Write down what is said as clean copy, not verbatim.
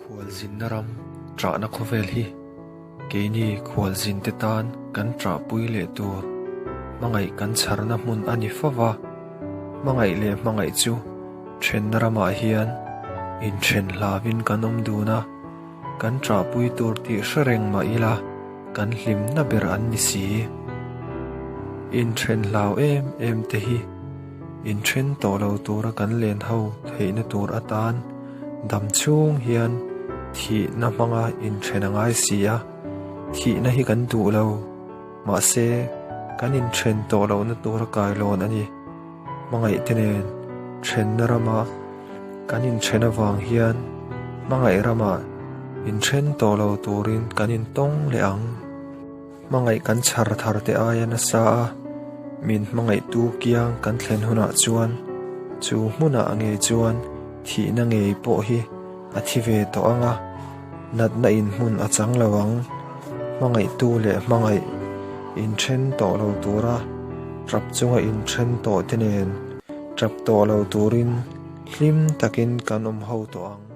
Khualzinna ram ṭahna khawvel hi keini khualzinte tan kan ṭahpui leh tur hmangaih kan chharna hmun a ni fo va, hmangaih leh hmangaih chu ṭhenna ramah hian inṭhen hlauin kan awm dun a, kan ṭahpui tur tih hre reng mah ila kan hlimna ber an ni si. Inṭhen hlau em em te hi inṭhen tawh lo tura kan len ho theihna tur atan dam chhung hian thihna hmanga inṭhen a ngai si a, thihna hi kan duh lo, mahse kan inṭhen tawh lohna tura kailawn a ni. Hmangaihte nen ṭhenna rama kan inṭhen avang hian hmangaih ramah inṭhen tawh lo turin kan intawng leh ang. Hmangaih kan chhar thar te aia nasa a, min hmangaihtu kiang kan thlen hunah chuan chu hmunah ngei chuan thihna ngei pawh hi a thi ve tawh ang a, natna inhmun a chang lo ang. Hmangaihtu leh hmangaih inthen tawh lo tura tap chunga inthen tawh te nen tap tawh lo turin hlim takin kan awm ho tawh ang.